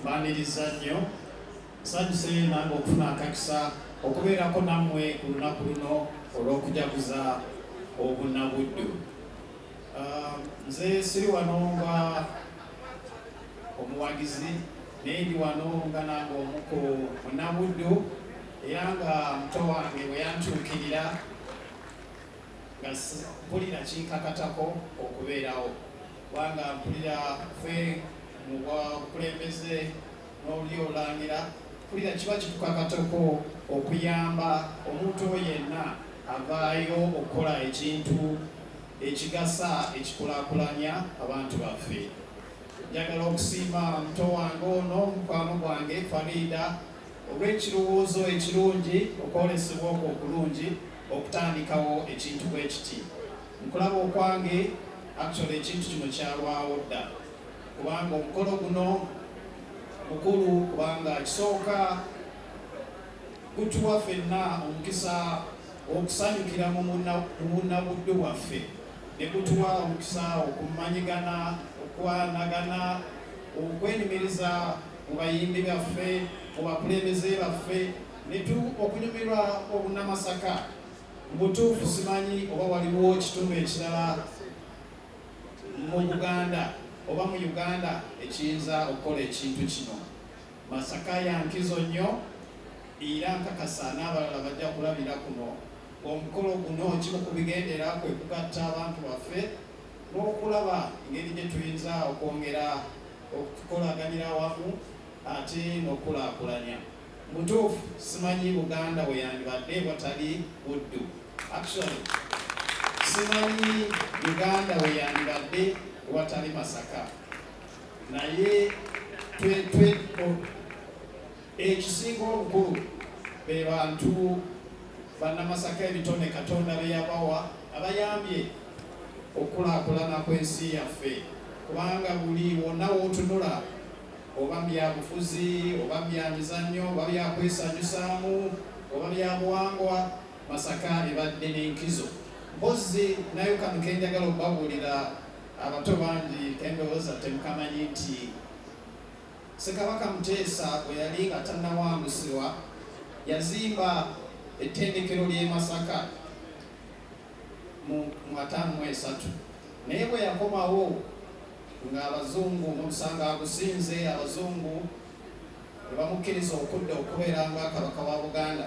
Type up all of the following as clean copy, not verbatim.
Mbaniriza nnyo. Nsanyuse nange okufuna akakisa okubeerako nammwe ku lunaku luno olw'okujaguza Obunnabuddu. Nze siri wano nga omuwagizi, naye ndi wano nga nange omu ku Munnabuddu, era nga muto wange bwe yantuukirira nga mpulira kinkakatako okubeerawo, kubanga mpulira ffe mu bukulembeze n'olulyo olulangira mpulira kiba kitukakatako okuyamba omuntu oyo yenna avaayo okukola ekintu ekigasa, ekikulaakulanya abantu baffe. Njagala okusiima muto wange ono, mukwano gwange Farida, olw'ekirowoozo ekirungi, okwolesebwa okwo okulungi okutandikawo ekintu bwe kiti. Nkulaba okwange, actually ekintu kino kyalwawo dda, kubanga omukolo guno mukulu, kubanga kisooka gutuwa ffenna omukisa okusanyukira mu bunnabuddu bwaffe, ne gutuwa omukisa okumanyigana, okwanagana, okwenyumiriza mu bayimbi baffe, mu bakulembeze baffe, ne okunyumirwa Obunnamasaka. Mu butuufu simanyi oba waliwo kitundu ekirala mu Buganda oba mu Uganda ekiyinza okukola ekintu kino. Masaka ya nkizo nnyo, era nkakasa n'abalala bajja kulabira kuno. Omukolo guno kimu ku bigendera kwe kugatta abantu baffe n'okulaba engeri gye tuyinza okwongera okukolaganira awamu ate n'okukulaakulanya. Mu butuufu simanyi Buganda bwe yandibadde watali Buddu. Actually simanyi Uganda bwe yandibadde watali Masaka, naye ekisinga obukulu be bantu Bannamasaka, ebitone Katonda bye yabawa abayambye okukulaakulana kw'ensi yaffe, kubanga buli wonna w'otunula, oba byabufuzi, oba byamizannyo, oba byakwesanyusaamu, oba byabuwangwa, Masaka ebadde n'enkizo. Mpozzi nayo kano kenjagala okubabuulira, abato bangi kendowooza temukamanyi, nti Ssekabaka Muteesa bwe yali nga tannawangusibwa yazimba ettendekero ly'e Masaka mu 53, naye bwe yakomawo ng'abazungu omusango agusinze, abazungu ne bamukkiriza okudda okubeera nga Kabaka wa Buganda,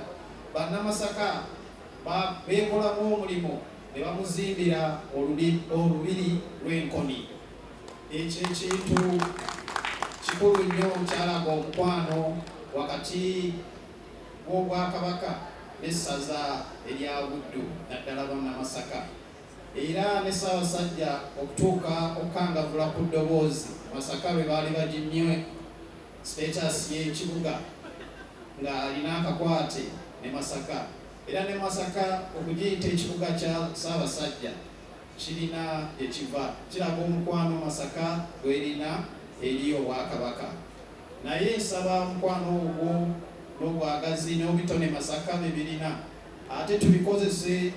Bannamasaka beekolamu omulimu ne bamuzimbira olubiri lw'Enkoni. Ekyo ekintu kikulu nnyo, kyalaga omukwano wakati w'Obwakabaka n'essaza erya Buddu, naddala Bannamasaka. Era ne Ssaabasajja okutuuka okukangavvula ku ddoboozi Masaka lwe baali bagimmye status y'ekibuga ng'alina akakwate ne Masaka, era ne Masaka okugiyita ekibuga kya Ssaabasajja kirina gye kiva, kiraga omukwano Masaka gw'erina eri Obwakabaka. Naye nsaba omukwano ogwo n'obwagazi n'obitone Masaka bye birina ate tubikozese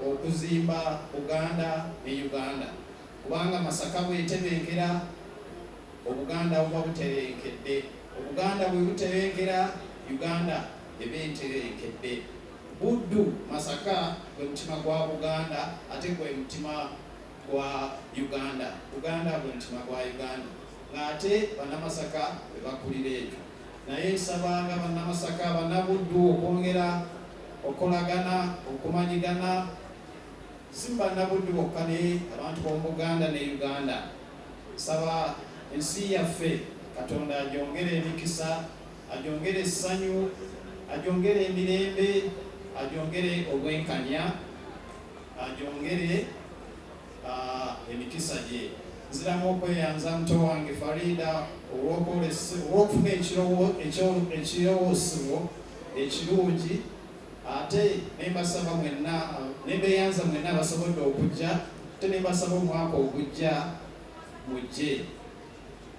okuzimba Buganda ne Uganda, kubanga Masaka bw'etebenkera, Obuganda buba butebenkedde, Obuganda bwe butebenkera, Uganda eba etebenkedde. Buddu, Masaka gwe mutima gwa Buganda ate gwe mutima gwa Uganda, Buganda gwe mutima gwa Uganda, ng'ate Bannamasaka be bakulira ekyo. Naye nsaba nga Bannamasaka, Bannabuddu okwongera okukolagana, okumanyigana, si mu Bannabuddu bokka naye abantu b'omu Buganda ne Uganda. Nsaba ensi yaffe Katonda agyongere emikisa, agyongere essanyu, agyongere emirembe, agyongere obwenkanya, agyongere emikisa gye. Nziramu okweyanza muto wange Farida olw'okufuna ekirowoozo ekirungi, ate nembasaba mwenna, nembeyanza mwenna abasobodde okujja, ate nembasaba omwaka ogujja mujje.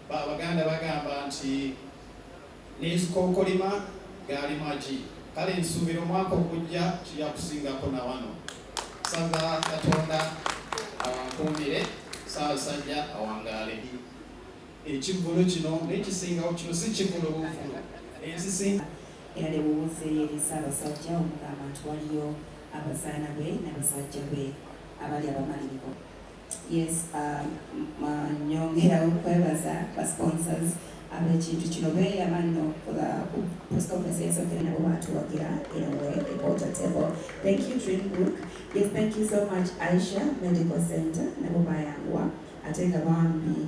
Abaganda bagamba nti n'ezikookolima gaali magi, kale nsuubira omwaka ogujja kijja kusingako na wano. Nsaba Katonda awankuumire, Ssaabasajja awangaale. Ekivvulu kino n'ekisingawo, kino si kivvulu buvvulu, ensisinga. Era ne buwuzeeyo eri Ssaabasajja omugamba nti waliyo abazaana be n'abasajja be abali abamalirivu. Yes, nyongera okwebaza ba sponsors ab'ekintu kino. Beeyama nno for the press conference eyasookera, nabo batuwagira in a way. They bought a table. Thank you, Dream Group. Yes, thank you so much, Aisha Medical Center. Nabo bayanguwa ate nga bambi.